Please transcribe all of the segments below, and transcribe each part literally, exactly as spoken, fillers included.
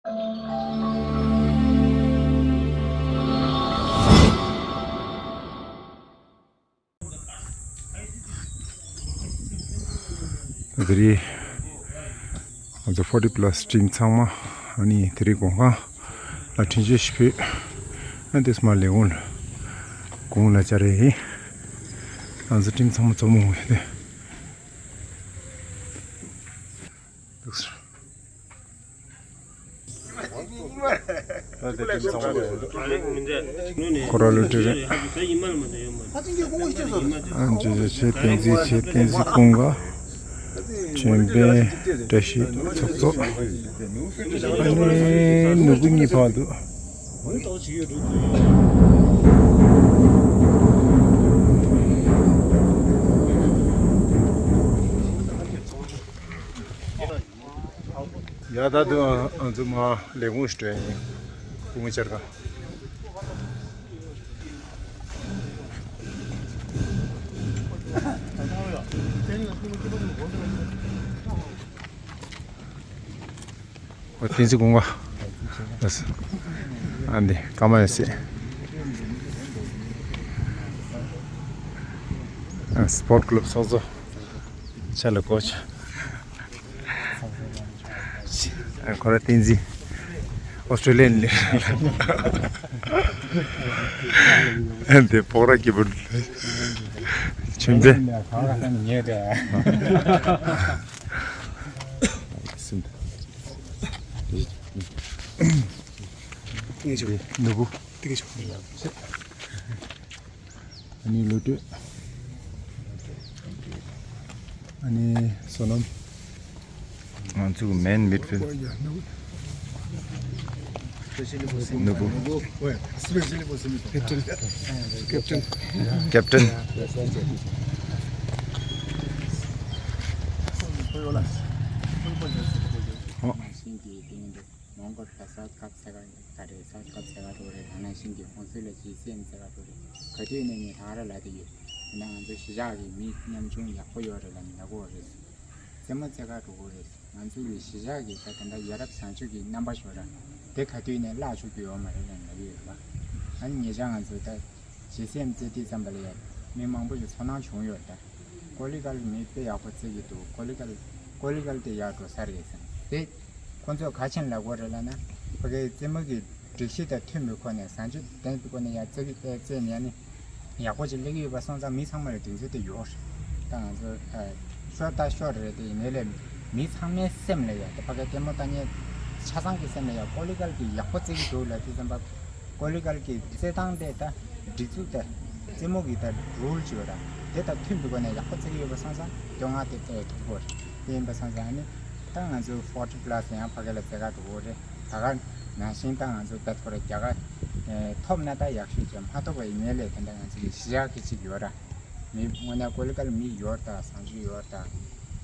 དེ་རིང་ང་ཚོ་ཕོར་ཊི་པ་ལ་སི་ཊིམ་ཚང་མ་ཨ་ནི་དེ་རིང་དགོང་ཁ་ལ་འཕྲིན་བཅོལ་ཞིག་ཕུལ། ཨ་དེ་སྔོན་མ་ལས་ཁུངས་ལ་དགོང་ལ་བཅར་ཡིན། ང་ཚོ་ཊིམ་ཚང་མ་འཛོམས་ཡོང་ཡོད་དེ། ཁོ་ར་ལོ་དྲི་རེད། ཨ་ཇེ་ཇེ་ཆེ་བསྟན་འཛིན་ཆེ་བསྟན་འཛིན་ཀུན་དགའ། ཁྲེན་པེ་བཀྲ་ཤིས་ཚོགས་གཙོ། ཨ་ནི་ནོར་བུ་གཉིས་ཕར་འདུག་ཡ་ད་དུང་ང་ཚོ་མར་ལས་ཁུངས་ཤིག་འགྲོ་ཡ་ཡིན། སྐུ་ངོ་བཅར་ག། ཨོ་བསྟན་འཛིན་ཀུན་དགའ། ཨ་འདི་ཀརྨ་ཡེ་ཤེས། ཨ་སི་པོར་ཊི་ཀླབ་ཚོགས་གཙོ། ཆ་ལ་ཀོ་ཆ། ཁོ་ར་བསྟན་འཛིན། ཨོ་སི་ཀྲོ་ལི་ཡན་ལི། ཨ་འདི་ཕོ་བྲང་དཀྱིལ་འཁོར། ཆུན་པེ། ནོར་བུ། ཨ་ནི་ལོ་དྲོད། ཨ་ནི་བསོད་ནམས། ང་ཚོའི་མེན་མིད་ཕིལ། ནོར་བུ། ཀེབ་ཊན། ཀེབ་ཊན། ཨོ། མོང་གོལ་ལ་སའུ་ཐི་ཀབ་ཟེར་ག་ད་རེད། སའུ་ཐི་ཀབ་ཟེར་ག་འགྲོ་རེད། ད་ནང་བཞིན་གྱི་ཧོན་སུར་ལ་ཇི་སི་ཨེམ་ཟེར་ག་འགྲོ་རེད། ག་དུས་ནས་ངས་ད་ག་རང་ལབ་ཀྱི་ཡོད། ཡིན་ན་ང་ཚོ་གཞིས་ཆགས་ཀྱི་མི་ཉམ་ཆུང་ཡག་པོ་ཡོད་རེད་ལབ་ནས་ལབ་ཀྱི་ཡོད་རེད། རྩེད་མོ་རྩེ་ག་འགྲོ་གི་རེད། ང་ཚོ་གི་གཞིས་ཆགས་ཀྱི་ད་ད་ལྟ་ཡ་རབས་བཟང་སྤྱོད་ཀྱི་རྣམ་པ་ཤོར་ར། དེ་ག་དུས་ནས་བརླག་ཆོག་གི་ཡོད་མ་རེད་ལབ་ནས་ལབ་ཀྱི་ཡོད་རེད་པ། ཨ་ནི་ཉེ་ཆར་ང་ཚོ་ད་ཇི་སི་ཨེམ་རྩེ་དུས་ཙམ་པ་ལ་ཡ་མི་མང་པོ་ཞིག་ཚོར་སྣང་བྱུང་ཡོད་རེད་ད། ཀོ་ལི་གྷལ་མི་དཔེ་ཡག་པོ་རྩེ་གི་འདུག་ཀོ་ལི་གྷལ། ཀོ་ལི་གྷལ་དེ་ཡར་འགྲོ་ས་རེད་ཟེར། དེ་ཁོ་ཚོས་ག་རེ་བྱས་ནས་ལབ་ཀྱི་ཡོད་རེད་ལབ་ན། ཕ་གིའི་རྩེད་མོ་གི་སྒྲིག་གཞི་དང་མཐུན་པའི་སྒོ་ནས་བཟང་སྤྱོད་ལྡན་པའི་སྒོ་ནས་ཡར་རྩེ་གི་རྩེ་རྩེ་ནས་ནི་ཡག་པོ་ཅིག་སླེབས་ཀྱི་ཡོད་པ་སོང་ཙང་མི་ཚང་མ་ལ་གདེང་ཚོད་དེ་ཡོད་རེད། ད་ང་ཚོ་ཨ་ཤོར་ད་ཤོར་རེད་དེ་ཡིན་ནའི་ལས་མི་ཚང་མའི་སེམས་ལ་ཡ་དེ་ཕ་གིའི་ལྟད་མོ་ལྟ་མཁན་ཆ་ཚང་གི་སེམས་ལ་ཡ་ཀོ་ལི་གྷལ་གྱིས་ཡག་པོ་རྩེ་གི་འདུག་ལབ་དུས་ཙམ་པ། ཀོ་ལི་གྷལ་གྱི་རྩེད་སྟངས་དེ་ད་སྒྲིག་འཛུགས་དང་རྩེད་མོ་གི་ད་རུལ་ཅིག་ཡོད་ར། དེ་དང་མཐུན་པའི་སྒོ་ནས་ཡག་པོ་རྩེ་གི་ཡོད་པ་སོང་ཙང་དོན་དག་དེ་སྤྲད་ཐུབ་ཀྱི་རེད། དེ་ཡིན་པ་སོང་ཙང་ཨ་ནི་ད་ང་ཚོ་ཕོར་ཊི་པ་ལ་སི་ཡང་ཕ་གི་ལ་རྩེ་ག་འགྲོ་གི་རེད། ད་ག་ནང་བཞིན་ད་ང་ཚོ་ད་ཐོ་རེ་རྒྱ་གར་ཐོབ་ན་ད་ཡག་ཤོས་ཀྱི་མ་ཐོབ་པ་ཡིན་ནའི་ལས་དེ་འདྲ་ང་ཚོ་གི་གཞིས་ཆགས་ཀྱི་ཅིག་ཡོད་ར། མི་དངོས་གནས་ཀོ་ལི་གྷལ་མི་ཡོད་ད་བཟང་སྤྱོད་ཡོད་ད།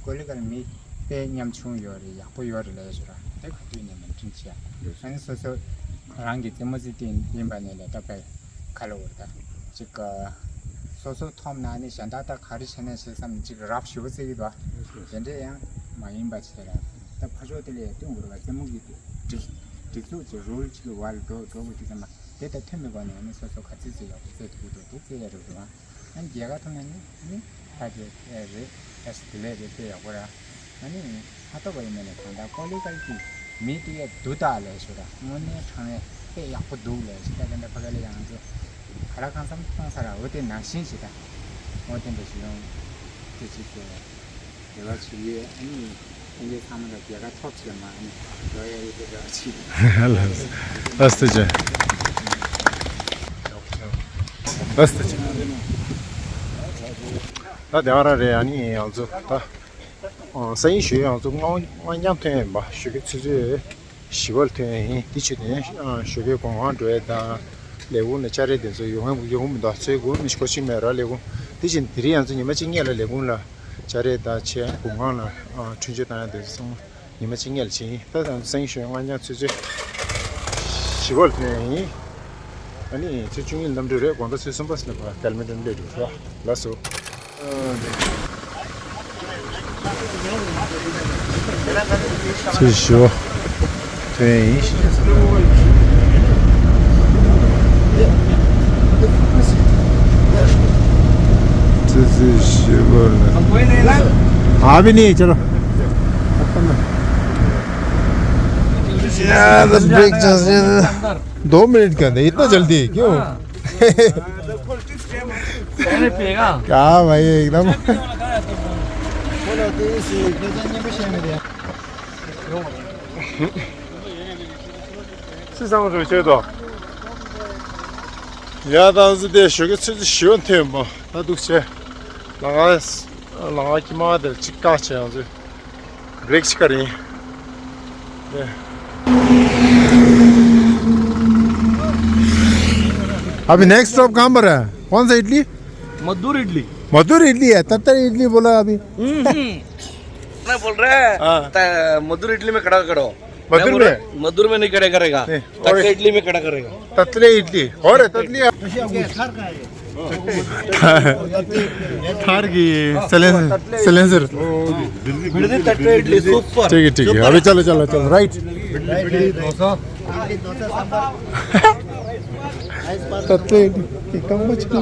ཀོ་ལི་གྷལ་མི་དཔེ་ཉམ་ཆུང་ཡོད་རེད། ཡག་པོ་ཡོད་རེད་ལབ་ཡ་ཞིག་ར། དེ་ག་དུས་ནས་མོ་ནི་ཊིང་བྱས། ཨ་ནི་སོ་སོ་རང་གི་རྩེད་མོ་རྩེ་དུས་ཡིན་པ་ནས་ལས་ད་དཔེ་ག་ལ་འོར་ད་ཅིག་སོ་སོ་ཐོབ་ན་ནི་གཞན་དག་ད་ག་རེ་བྱས་ནས་བྱས་སམ་ཅིག་རབ་ཞུ་བ་རྩེ་གི་འདུག་དེ་འདྲས་ཡང་མ་ཡིན་པ་བྱས་ར། ད་ཕར་ཕྱོགས་དེ་ལ་ཡ་བསྟུན་དགོས་རེད་བ། རྩེད་མོ་གི་སྒྲིག་སྒྲིག་འཛུགས་ཀྱི་རུལ་ཅིག་གི་བར་ལ་འགྲོ་འགྲོ་དགོས་དུས་ཙམ་པ་དེ་དང་མཐུན་པའི་སྒོ་ནས་ནི་སོ་སོ་ག་ཚོད་ཚོད་ཡག་པོ་རྩེ་ཐུབ་ཀྱི་འདུག་དེ་རྩེ་ཡ་རེད་འདུག་ཨ། ཨ་ནི་རྒྱལ་ཁ་ཐོབ་ན་ནི་ནི་ད་དེ་རེད། ཨེ་སི་དེ་ལས་རེད། དཔེ་ཡག་པོ་ར། ཨ་ནི་ཧ་ཐོབ་པ་ཡིན་ན་ནི་གང་ལྟར་ཀོ་ལི་གྷལ་གྱི་མི་དེ་ཡ་འདུག་ད་ལས་ཞུ་ར། དངོས་གནས་དྲང་གནས་དཔེ་ཡག་པོ་འདུག་ལས་ཞུ་ད། དེ་འདྲ་ཕ་གི་ལ་ཡང་ཚོ་ག་ལ་གང་འཚམ་མཐོང་ས་ར། འོ་དེ་ནང་བཞིན་ཞིག་ད། འོ་དེ་འདྲ་ཞིག་ཡོང་དེ་ཅིག་དེ་རེ་བ་བྱེད་ཡོད། ཨ་ནི། ཁྱེད་ཚང་མ་ལ་རྒྱལ་ཁ་ཐོབ་བྱས་མ་ནི་འགྲོ་ཡ་ཡོད་པའི་རེ་བ་ཆེ། ལགས་སོ་ཐུགས་རྗེ་ཆེ། ལགས་སོ་ཐུགས་རྗེ་ཆེ། ད་དེ་ག་རང་རེད། ཨ་ནི་ང་ཚོ་ད་སང་ཉིན་ཞོགས་ང་ཚོ་སྔ་སྔ་འགྱངས་ཐོན་ཡིན་པ། ཞོགས་ཀའི་ཆུ་ཚོད་བཞི་པར་ཐོན་ཡིན། དེ་ཆུ་དེ་ཞོགས་ཀའི་དགོང་ཁ་འགྲོ་ཡ་དང་། ལས་ཁུངས་ལ་བཅར་རེས་དེ་ཚོ་ཡོང་ཡོང་མི་འདུག་ཚོའི་དགོས་མི་ཤོག་ཅིག་མེད་ར། ལས་ཁུངས་དེ་བཞིན་དེ་རིང་ང་ཚོ་ཉི་མ་གཅིག་སྔོན་ལ་ལས་ཁུངས་ལ་བཅར་རེས་དང་བྱས། དགོང་ཁ་ལ་ཨ་འཕྲིན་བཅོལ་བཏང་ཡ་དེ་ཚོ་ཚང་མ་ཉི་མ་གཅིག་སྔོན་ལ་བྱས་ཡིན། ད་ང་ཚོ་སང་ཉིན་ཞོགས་སྔ་འགྱངས་ཆུ་ཚོད་བཞི་པར་ཐོན་ཡ་ཡིན། ཨ་ནི་ཚེས་བཅུ་གཉིས་གནམ་གྲུ་རེད། དགོང་དགོང་དག་ཚེས་གསུམ་པ་ནས་ཕར་ཀལ་མི་ཊོན་སླེབས་འགྲོ་ར། ལགས་སོ། ཚེས་བཞི་པ། ཐོན་ཡིན། ཙི་ཙི་ཞི་བ་ལ། अभी नहीं, चलो। यार, ब्रेक चल रही है। दो मिनट के अंदर इतना जल्दी क्यों? क्या भाई, एकदम। སི་སང་རུ་ཆེ་དོ། ཡ་ད་ང་ཚོ་དེ་ཞོགས་ཀྱི་ཚོད་ཚོད་ཞི་བ་འཐེན་པ་ད་འདུག་ཆེ། ལ་ང་ལ་ང་ཀྱི་མ་དེར་གཅིག་བཀག་ཆེ། ང་ཚོས་བྷི་རེག་གཅིག་བཀག་རེད། अभी नेक्स्ट स्टॉप कहाँ पर है? कौन सा इडली? मधुर इडली। मधुर इडली है, तत्तर इडली बोला अभी। हम्म, हम्म। ना बोल रहे हैं। हाँ। त-, मधुर इडली में कड़क करो। मधुर में? मधुर में नहीं कड़क करेगा। नहीं, तत्तर और इडली में कड़क करेगा। तत्तर इडली। और है तत्तर। थार की साइलेंसर, साइलेंसर। बिल्कुल तत्तर इडली सुपर। ठीक है, ठीक है। अभी चलो, चलो, चलो, राइट। इडली, डोसा। तत्ते एकदम मच के।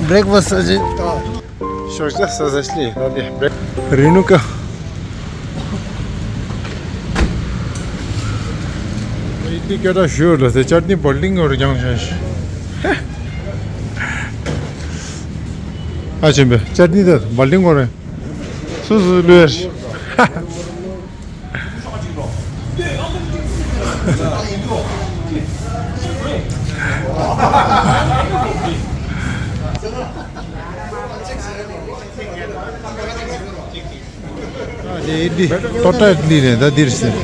ब्रेकफास्ट अझै। ཞོགས་ཇ་ཟ་ཟ་ཤི་ལ་དེ་རེ་ནུ་ཀ། ཡིད་སྐྱོ་དྲགས་ཞུ་ལ་ཟེར་ཅར་ནི་བལ་ལིང་ངོ་རུ་རྒྱང་ཤ་ཤི། ཨ་ཆེན་པོ་ཅར་ནི་ད་བལ་ལིང་ངོ་རེ། སུ་སུ་ལུས། ཨ་ལེ་ཨིད་ལི། ཏོ་ཏྲ་ཨིད་ལི་རེད་ད་འདིར་ཟེར།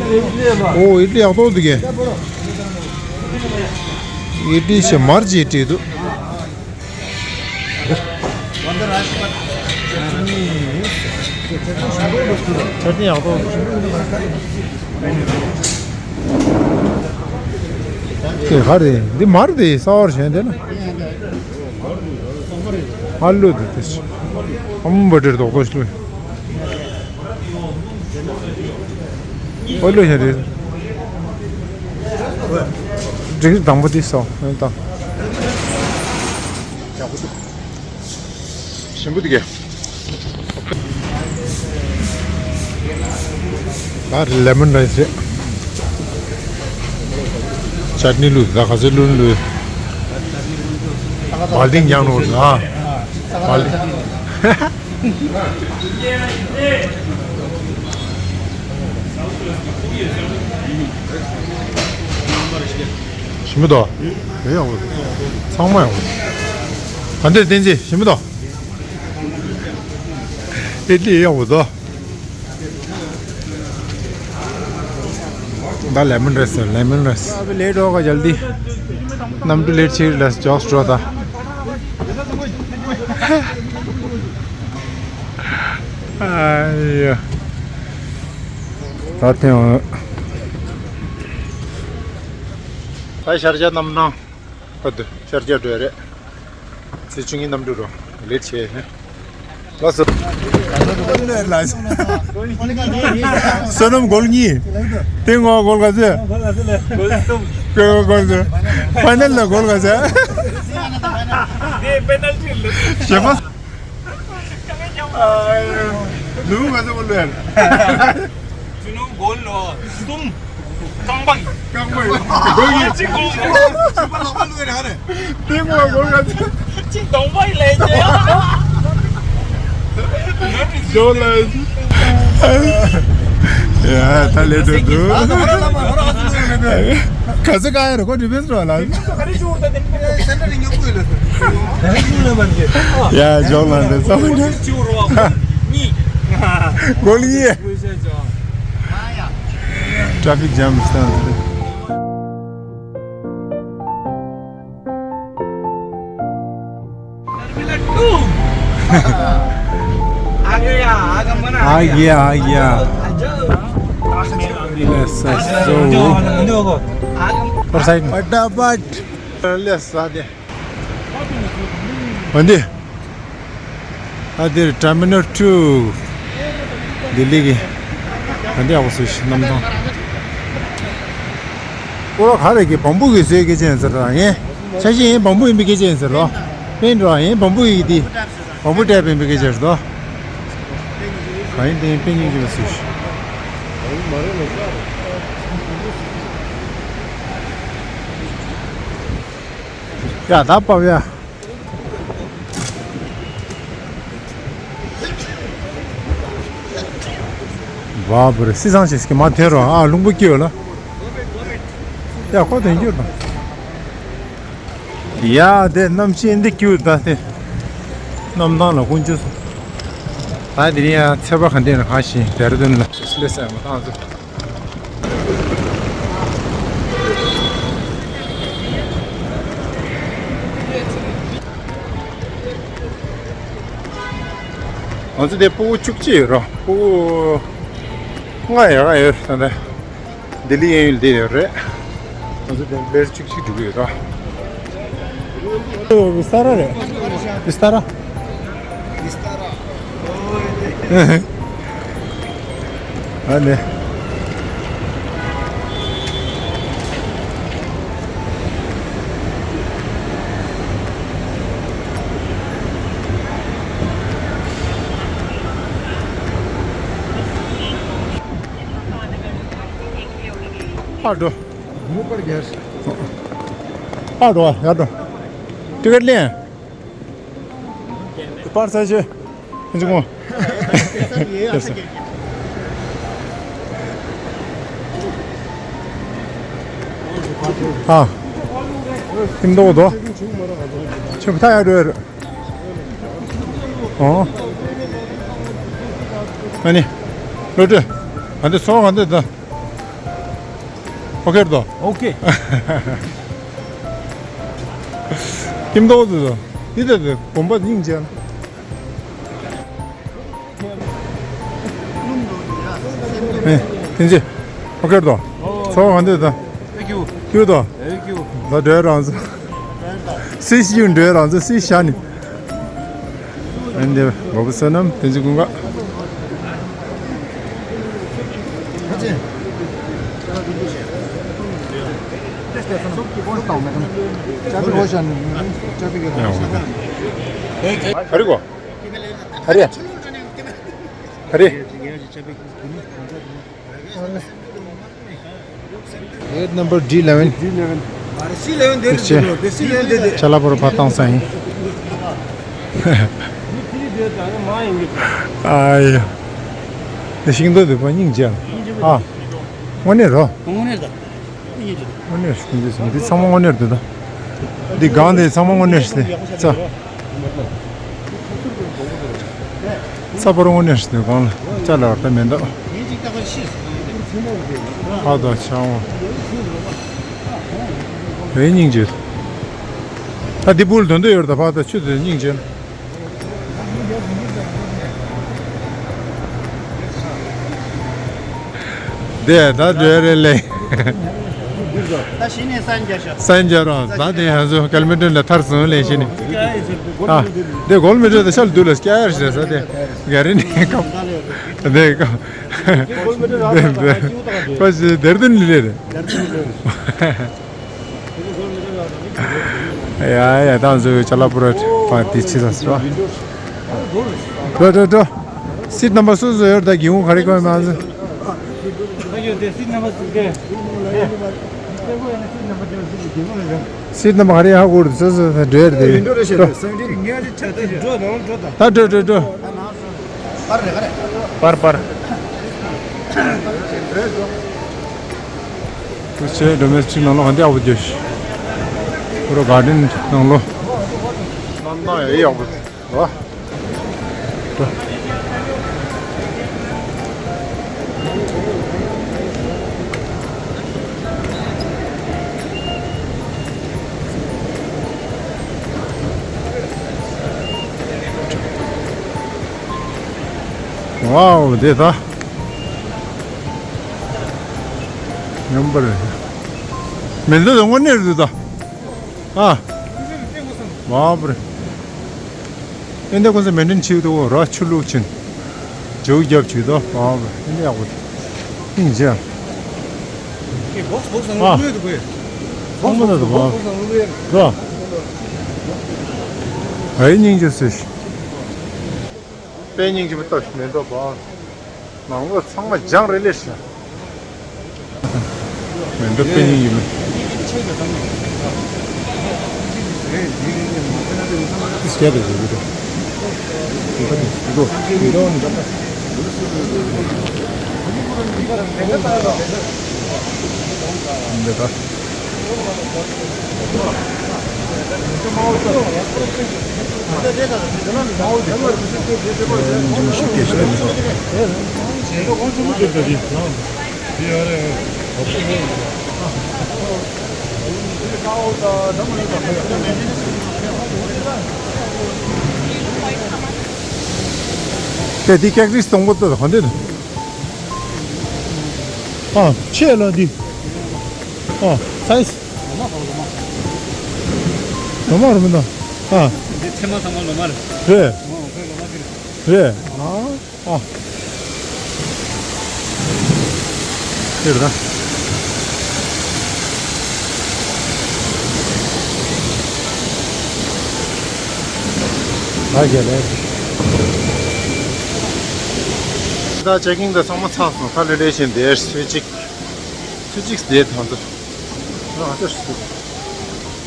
ཨོ་ཨིད་ལི་ཡག་ཏོག་འདུག་གས། ཨིད་ལི་ཞེ་མར་གྱི་ཨིད་ལི་འདུག། ཆ་རྐྱེན་ཡག་པོ། དེ་ག་རེད། འདི་མར་དེ་སོར་བྱས་འདི་ན། ཨ་ལུ་དེ་དེ་ཨམ་བ་དྲེར་རྡོག་རྡོག་ཞིག་ལུས། ཨོ་ལོ་ཞིག་རེད། འགྲིག་དང་པོ་དེ་སོ་ཨེ་དང་། ཞིམ་པོ་འདུག་གས། ད་ལེ་མོན་རའི་སི་རེད། ཅར་ནི་བླུགས། ད་ག་ཚོད་བླུགས་བླུགས། བལ་ཏིང་ཡང་ནོར་ན། བལ། ཞིམ་པོ་འདུག། ཡོད་ཡག་པོ། ཚང་མ་ཡག་པོ། ད་འདིར་བསྟན་རྩིས་ཞིམ་པོ་འདུག། ཨིད་ལི་ཡག་པོ་འདུག། ད་ལེ་མོན་རའི་སི། ལེ་མོན་རའི་སི། अभी लेट होगा जल्दी। नमटू लेट चल रहा है, जॉक्स ड्रॉ था। आयो। रात में भाई शरजा नमना। ཨ་དུ་ཤར་རྒྱག་འགྲོ་ཡ་རེད། ཚེས་བཅུ་གཉིས་གནམ་གྲུ་རོ་ལེད་ཆེ་ཧེ། ལགས་སོ། བསོད་ནམས་གོལ་གཉིས། དེ་ངོ་གོལ་ག་ཚོད། གོལ་གསུམ། གོལ་གོལ་ཚོད། ཕ་ནལ་ལ་གོལ་ག་ཚོད། ཞེ་པ། ལུག་ང་ཚོ་ལོས། ཅི་ནུ་གོལ་ལོ་གསུམ། རྐང་པ་ཡིན། རྐང་པ་ཡིན། གོལ་ཡིན། གཅིག་གོལ་ལོ། ཅི་པ་ལོག་པ་ལོས་རེད་ཧ་རེ། ཏེ་མོ་གོལ་ག་ཚོད། གཅིག་གདོང་པ་ཡིན་ལས་ཅི། ཇོ་ལ། ཡ་ད་ལས་འགྲོ་འདུག། ག་ཚོད་ག་ཡ་རེ་ཁོ་ཌི་ཕེན་སི་རོ་ལ། ཡ་ཇོག་ལ་འདི་ཚོ་ནི། གོལ་གཉིས། ཊ་ཕིག་ཇམ་སྟན་ཟེར། आ गया, आगमन आ गया। आ गया, आ गया। आ जाओ। Let's go. फटाफट। Let's go. འོན་ཏེ། ཨ་འདིར་Terminal two། ལྡི་ལི་གི། ཨ་འདི་ཡག་པོ་བཟོས་ཤག་གནམ་ཐང་། ཨོ་རོ་ག་རེ་གི་བམ་པུ་གི་བཟོས་སྐད་ཆ་ཡིན་ཟེར་ར་ངས། ཆ་ཤས་ཡིན་བམ་པུ་ཡིན་པའི་སྐད་ཆ་ཡིན་ཟེར་རོ། པེན་རོ་ཡིན་བམ་པུ་ཡིན་འདི། བམ་པུ་ཊེབ་ཡིན་པའི་སྐད་ཆ་རེད་དོ། གང་ཡིན་དེ་ཡིན་པེན་ཡིན་གྱི་མ་བཟོས་ཤག་ཡ་ད་པབ་ཡ། བ་བུར་སི་སང་ཆེ་སྐྱེ་མ་ཐེ་རོ་ཨ་ལུང་པོ་སྐྱེ་ཡོད་ལ། ཡ་ཁོ་དོན་རྒྱུ་དང་། ཡ་དེ་གནམ་གཤིས་འདི་སྐྱུར་ད་དེ། གནམ་ཐང་ལ་ཀུན་སྤྱོད་སོང་། ད་དེ་ནི་ཡ་ཚེས་པ་ག་འདྲ་ན་ག་ཞིང་དེར་དོན་ལ་སླེ་སེ་མ་བཏང་ཚུ། ང་ཚོ་དེ་ཕྲུ་གུ་བཅུ་གཅིག་ཡོད་རོ། ཕྲུ་གུ་ལྔ་ཡོད་ཡོད་ད་ལྟ། ལྡི་ལི་གཡས་གཡོན་ལ་བསྡད་ཡོད་རེད། ང་ཚོ་དེ་བེར་བཅུ་གཅིག་འགྲོ་གི་ཡོད་རོ། ཨོ་བི་སྟ་ར་རེད། བི་སྟ་ར། ཨ་ནི། ཨ་འགྲོ། ཨ་འགྲོ་ཡ་འགྲོ། ཏི་ཀེ་ཊི་ལེན། པར་ས་ཆེ། ཁྱེད་ཀྱི་ངོ་། ཨ། ཁྱིམ་ཐོག་དོ། ཁྱིམ་ཐག་ཡར་འགྲོ་ཡ་རེད། ཨོ། ཨ་ནི། ལོ་དྲོད། ཨ་འདི་སོང་ཨ་འདི་ད། ཨོ་ཁེ་རེད་དོ། ཨོ་ཁེ། ཁྱིམ་ཐོག་དོ། འདི་ད་དེ་དགོན་པ་སྙིང་རྗེ། ཨེ། ཐེངས་གཅིག་ཨོ་ཁེ་རེད་དོ། ཚོགས་གང་འདོད་དོ། ཨེ་ཁྱུ། ཁྱུ་དོ། ཨེ་ཁྱུ། ད་འགྲོ་རང་ཚོ། སུས་ཤིག་འགྲོ་རང་ཚོ་སུས་ཤ་ནི། ཨེ་འདི་བ་བུ་བསོད་ནམས་ཐེངས་གཅིག་ཀུན་དགའ། ག་རེ་གོ། ག་རེ། ག་རེ། Gate number D eleven. ཅ་ལག་པོ་ར་ཕར་བཏང་ས་ཡིན། ཨ་ཡ། འདི་ཤིང་ཏོག་འདི་པ་སྙིང་རྗེ། ཨ། དངོས་གནས་རོ། དངོས་གནས་ད། དངོས་གནས་ཤིང་འདི་ཚང་མ་དངོས་གནས་འདི་ད། འདི་སྒང་འདི་ཚང་མ་དངོས་གནས་ཤིང་ཚ། ས་ཕོར་དངོས་གནས་ཤིང་འདི་སྒང་ལ་ཅ་ལག་ད་མེད་འདུག་ཧ་དོ་ཆང་བ། བའི་སྙིང་རྗེ། ད་འདི་བུལ་དོན་དུ་ཡོད་ད་ཕ་ད་ཆུ་དེ་སྙིང་རྗེ། དེ་ད་འདྲ་རེད་ལེ། ད་གཞི་ནས་སན་རྒྱ་ཤ། སན་རྒྱ་རང་ད་དེ་ཧ་ཟོ་ཀལ་མི་ཏོན་ལ་ཐར་སོང་ལེ་གཞི་ནས། ཨ། དེ་གོལ་མི་ཏོན་ད་ཤལ་དུ་ལ་སྐྱ་ཡར་ཞེས་ས་དེ་ག་རེ་ནས་ཀམ། དེ་ཀམ། དེ་ཀམ། དེ་དེ་ཁོ་ཞི་དེར་དོན་ལི་རེད། ཡ་ཡ་ད་ང་ཚོའི་ཅ་ལག་པུ་ར་པ་དེ་ཕྱི་ས་སོ། འགྲོ་འགྲོ་འགྲོ། སིཊ་ནམ་བར་སོ་སོ་ཡོད་ད་གི་ཧུང་ག་རེ་གོ་མ་ཟེར། སིཊ་ནམ་བར་ག་རེ་ཧ་གོ་རེད་སོ་སོ་འགྲོ་ཡ་རེད་དེ། འགྲོ་ནང་འགྲོ་ད། ད་འགྲོ་འགྲོ་འགྲོ། པར་པར། ཁུ་ཆེ་ཌོ་མེ་སི་ཊིག་ནང་ལོགས་ག་འདི་ཡག་པོ་རྒྱུ་ཤི། ཁུ་རོ་གར་ཌེན་ནང་ལོགས། གནམ་ཐང་ཡ་ཡག་པོ་རེད། ཝའོ་དེ་ད། ཉམས་པར། མེ་མདའ་དང་དངོས་གནས་རེད་ད། ཨ། ཝའོ་པར། ཨེ་འདི་ཁོ་ཚོ་མེན་ཊེན་བྱེད་འདུག་ར། ཆུ་བླུགས་ཕྱིན། ཇོ་རྒྱབ་བྱུས་ད། ཝའོ་པར། ཨེ་འདི་ཡག་པོ་འདུག་སྙིང་རྗེ། ཨེ་བོགས་བོགས་སང་ཨ། ལུག་ཡོད་འདུག་གས། ཚང་མ་ད་འདུག་བོགས་བོགས་སང་ལུག་ཡོད། ར། ཨེ་སྙིང་རྗེ་ཟེར། དཔེ་སྙིང་རྗེ་མོ་སྟབས་ཤིག་མེ་མདའ་བ། ནང་ལོགས་ཚང་མ་སྦྱངས་རེ་ལེ་ཤ། མེ་མདའ་དཔེ་སྙིང་རྗེ་མོ། སྐྱ་རེ་རེ་རེ། འདུག་འདུག་འདི་ད། དེ་འདི་ཀེག་རིས་སྟོང་པོ་ཏོ་ག་འདི། ཨ་ཆེ་ལ་འདི། ཨ་སའི་ཛི། ལོ་མ་རུ་མི་འདུག་ཨ། འདི་ཚེ་མ་ཚང་མ་ལོ་མ་རེད། རེད། ཨོ་ཁོའི་ལོ་མ་དེ་རེད། རེད། ཨ་ཨ། དེ་རེད་ད། ད་རྒྱལ་ལས། ད་ཅེག་ཨིན་ད་ཚང་མ་ཚར་སོང་། ད་ལེ་ལེ་བཞིན་དེར་སུ་གཅིག་སུ་གཅིག་བསྡད་དང་དུ། ང་ཚོ་སུ་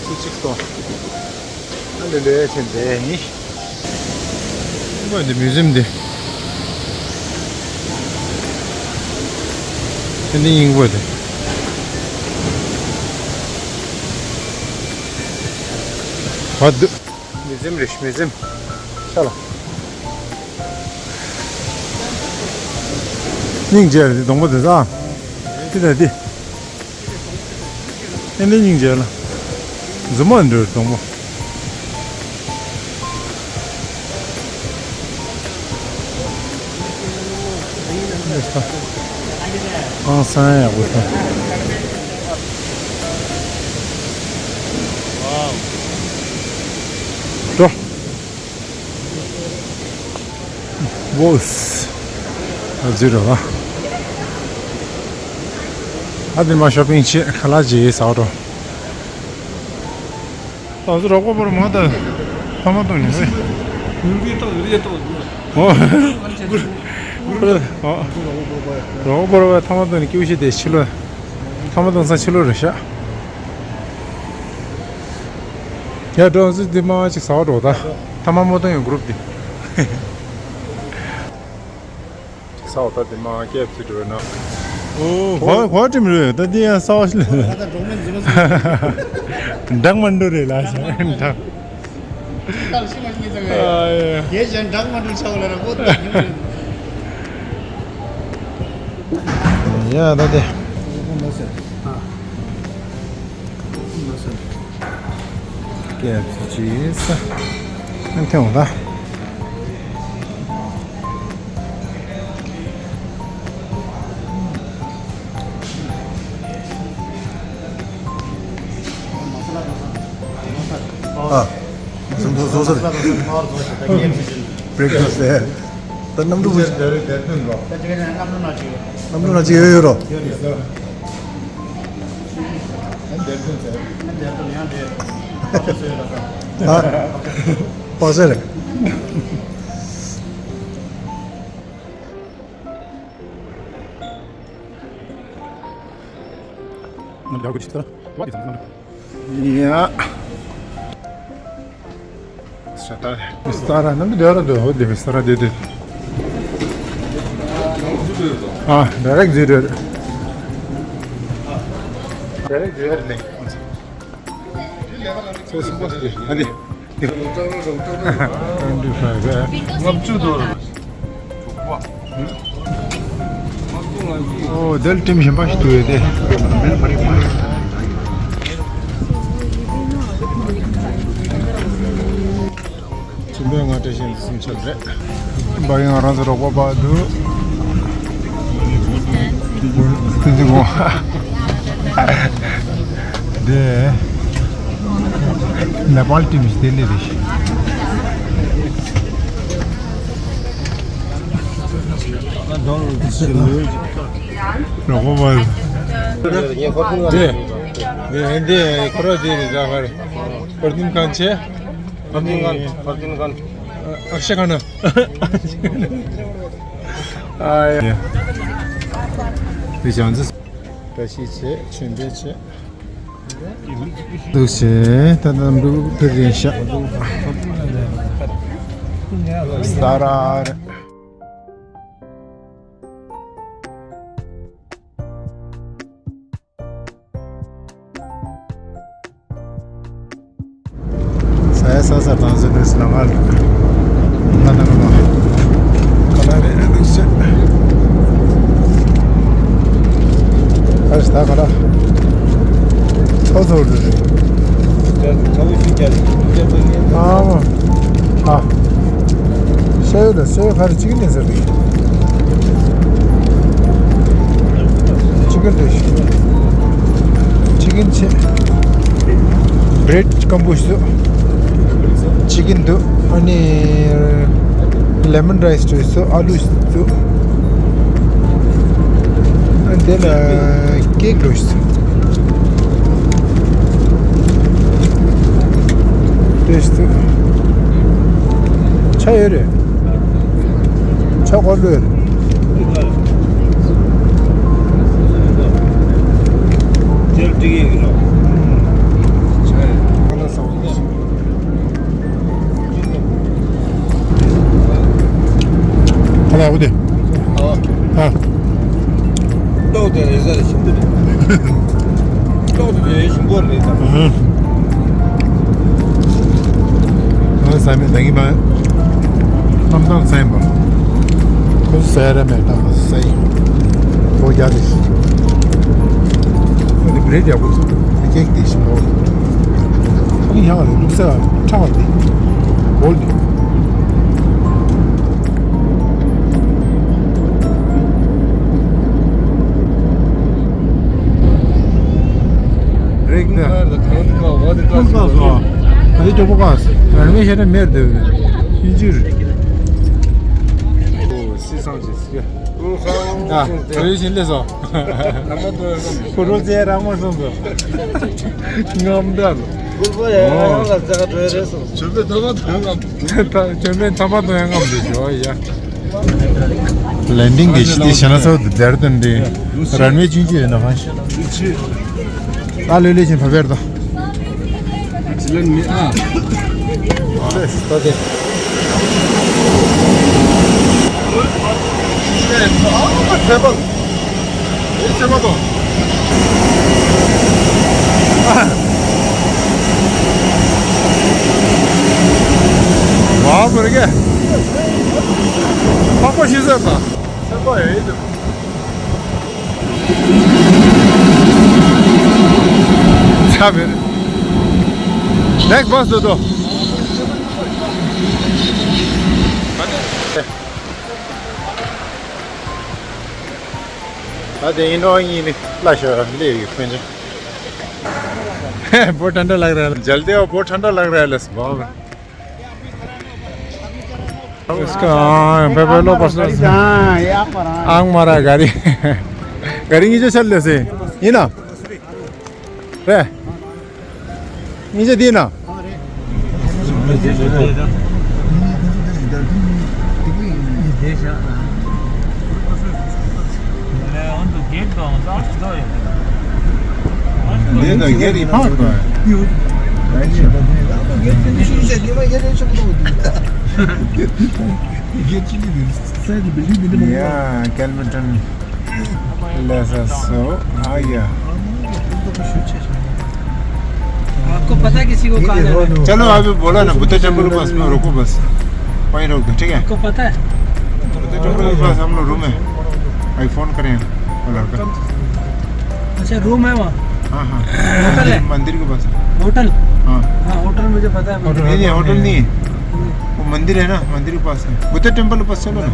སུ་གཅིག་སོང་། ཨ་ལེ་ལེ་ཆེན་དེ་ནི། ཨ་འདི་མིའུ་ཛིམ་འདི། ཨ་འདི་སྙིང་པོ་དེ། བ་དུ། མིའུ་ཛིམ་རེད། མིའུ་ཛིམ། ཤ་ལ། སྙིང་རྗེ་རེད་འདི་སྡོང་པོ་དེ་ཚོ། ཨ། འདི་དང་འདི། ཨེ་འདི་སྙིང་རྗེ་ལ། རྫུན་མ་འདྲ་སྡོང་པོ། ཨང་སང་ཡག་པོ་ཐོན། འགྲོ། ཝོས། ཨ་ཛི་ར་བ། ཨ་འདི་མ་ཤོ་པིང་བྱེད། ཁ་ལག་ཅིག་ཟ་འགྲོ། ཨ་ཙི་རོགས་པ་པོར་མ་ད་ཐ་མ་གཏོང་ནི་རེད། ཨོ། རོགས་པ་པོར་ཐ་མ་གཏོང་ནི་སྐྱིད་པོ་ཞིག་དེ་ཕྱི་ལོགས། ཐ་མ་གཏོང་ས་ཕྱི་ལོགས་རེད་ཤག་ཡ་འགྲོ་ཙི་འདི་མ་ཅིག་ཟ་བ་འགྲོ་ད། ཐ་མ་མོ་གཏོང་ཡོང་གུ་རུབ་འདི། ས་འོག་ད་དེ་མ་ཀེབ་སི་འགྲོ་ན། ཨོ་གོ་གོ་ཁྲིམ་རེད་ད་དེ་ཡང་ས་འོག་ཞིག་ལ། ད་འགྲོགས་མིན་འཛིན་མ་འཛིན། འདྲག་མ་འགྲོ་རེད་ལ་ཞེས་འདྲག་ད་ཤི་མ་ཤི་ངེས་ཙང་ཨ་ཡེ། ཡེ་གཞན་འདྲག་མ་འགྲོ་ཆགས་ལ་ར་བོ་ད་ཉུང་རེད། ཡ་ད་དེ། ཨོ་མ་ཟེར། ཨ། ཀེབ་སི་ཅིག་ཟ། ཨ་ཐེངས་འོང་ད། ཨ། བཟོ་བཟོ་བཟོ་ཟ་རེད། བྷི་རེག་ཕ་སི་ཊི་ཟེར། ད་གནམ་གྲུ་བུ། གནམ་གྲུ་ན་ཅིག་ཡོད་ཡོད་རོ། ཨ། པ་སེ་རེད། ཡ། སྟ་ར་ནང་གི་རེད་ར་འདུག་ཧོ་དེ་སྟ་ར་དེ་དེ། ཨ་ཌའི་རེག་ཛི་རེད། ཌའི་རེག་ཛི་རེད་ནི། སོ་སོ་སོ་ཨ་ནི། ལྔ་བཅུ་དོ། ཨོ་དེ་ལ་ཊིམ་གཞན་པ་ཞིག་འདུག་ཡོད་དེ། ཆེན་པོའི་ང་འདྲ་བཞིན་སུམ་ཆ་རེད། བ་ཡང་ང་རང་ཚོ་རོགས་པ་པ་འདུག་དེ་ཅི་གོ། དེ་ནེ་པཱལ་ཊིམ་ཞིག་དེ་ལས་རེད། རོགས་པ་པ། དེ་དེ་དེ་ཁོ་ར་དེ་རེད། ད་ཧར་ཧོར་ཏིན་ཁན་ཆེ། ཧོར་ཏིན་ཁན། ཧོར་ཏིན་ཁན། ཨ་ཤ་ཁ་ན། ཨ་ཡ། དེ་བྱང་ཚེ། བཀྲ་ཤིས་ཆེ། ཆོས་འབྲེལ་ཆེ། འདུག་ཆེ། ད་ནམ་འབྲུག་ཕེབས་རིང་ཤག་ས་ར། ས་ཡ་ས་ས་དང་ཟེར་དུས་ལ་ང་ལ་ང་ན་ང་ལ་ཁ་ལ་རེ་རེ་ཤ། ཨ་ཤ་ད་ཁ་ལ་ཚོ་ཚོ་རེ་རེ། ཨ་མ་ཨ། ཤ་ཡོད་ལ་ཤ་ཡོད་ཁ་རེ་གཅིག་ནས་ཟེར་དུས། ཅི་ཀན་དེ་ཅི་ཀན་ཆེ། བྲེད་སྐམ་པོ་ཞིག་ཅི་ཀན་འདུག་ཨ་ནི་ལེ་མོན་རའི་སི་འདུག་ཨ་ལུ་འདུག་ཨ་དེ་ལ་ཀེག་འདུག་དེ་འདུག་ཆ་ཡོད་རེད། ཆ་གོ་ལོས། ཨ་ལ་འོ་དེ། ཨ། ཏོག་དེ་རེ་ཟ་རེ་ཞིམ་པོ་རེད། ཏོག་དེ་རེ་ཞིམ་པོ་རེད་ད། ཨ། ཨ་ཟ་མེད་ད་གི་མ། ཏམ་ཏམ་ཟ་ཡིན་པ། ཁོ་ཟ་ར་མེད་ད་ཟ་ཡིན། ཁོ་རྒྱ་རེད། ཨ་ནི་བྲེད་ཡག་པོ་ཚུགས་འདུག་ཨ་ཀེག་དེ་ཞིམ་པོ། ཨ་ནི་ཡང་རེད་འདུག་ས་ཁྲག་དེ། འོ་ལེ། རེད་ད། ཁོང་ཁ་སོ། ཨ་ནི་ཅོག་པོ་ཁ་སོ། ཨ་ནི་ཤེས་ན་མེར་དེ་ཤིན་ཅིར། ཨོ་སི་སང་ཅི་སི། ཨ་ད་རེ་བཞིན་ལས་སོ། ཁོ་རོ་ཙེ་རང་མ་སོང་སོ། ངམ་དར། ཁུར་པོ་ཡང་ཡང་ལ་ཙེ་ག་གྲོས་རེད་སོང་། ཇོ་པེ་ཐོ་མ་ཐོ་ཡང་ངམ། ཇོ་པེ་ཐོ་མ་ཐོ་ཡང་ངམ་དེ་ཞོ་ཡ། ལན་ཌིང་གི་ཤི་ཏི་ཤ་ན་སོ་དེ་དེར་དོན་དེ་རན་མེ་ཅུན་ཅི་ཡོད་ན་ཧ་ཤི། ཨ་ལོས་ལས་ཆེན་ཕ་བེར་དོ། ལན་མི་ཨ། ལས་སོ་དེ། ཚེ་མ་དོ། ཝའོ་བོར་གེ། ཕག་པ་ཤི་ཟེར་ད། ཚེ་མ་ཡོད་དུ། ཚ་བེར། ནེགསི་བྷ་སི་དོ། ད་དེ་ཡིན་འགྲོ་ཡིན་ནི་ལ་ཤོ་ལེ་ཡི་ཕན་ཅི། बहुत ठंडा लग रहा है। जल्दी आओ, बहुत ठंडा लग रहा है। लस बाबा। इसका हाँ, पे पे लो बस। हाँ, यहाँ पर, हाँ। आंग मारा गाड़ी। गाड़ी नीचे चल ले से। ये ना। रे। ཉིས་བརྒྱ་དེ་ན། འདི་དང་སྒེར་ཡི་ཕངས་དགོས། ཡ་ཀེལ་མི་ཊོན། ले सा सो आ गया। आपको पता है किसी को कहाँ जाना है? चलो, अभी बोला ना, बुद्ध टेम्पल के पास में रुको बस, वहीं रोक दो, ठीक है? आपको पता है? बुद्ध टेम्पल के पास हम लोग रूम है, अभी फोन करें वो लड़का। अच्छा, रूम है वहाँ? हाँ, हाँ। होटल है? मंदिर के पास। होटल? हाँ। हाँ, होटल मुझे पता है। नहीं, नहीं, होटल नहीं है। वो मंदिर है ना, मंदिर के पास है। बुद्ध टेम्पल के पास चलो ना।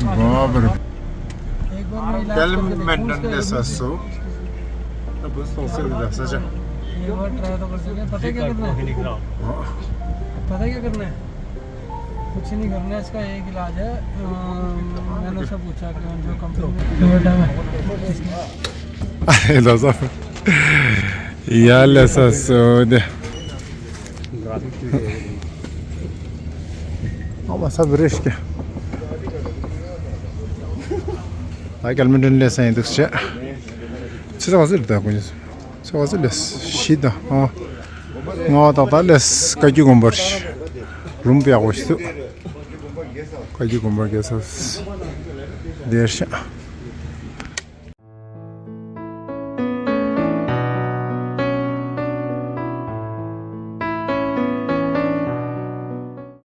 बाप रे। एक बार मैं इलाज करके देखूं, कैलमेंडन उसका दे सासो। अब बस तो से दे सजा। एक बार ट्राई तो कर सके। पता है क्या करना है? पता है क्या करना है? कुछ नहीं करना है, इसका एक इलाज है। अम, मैंने उससे पूछा कि जो कंपनी में टोयोटा में। Alo, so. Ya le sa so de. Ama sa bir iş ki. Ay, kalmın dün de sen dükse. Siz hazır da koyuyorsun. Siz hazır da. Şida. Ha. Nga ta ta les ka ju gombar. Rum pya go su. Ka ju gombar ge sa. Der sha.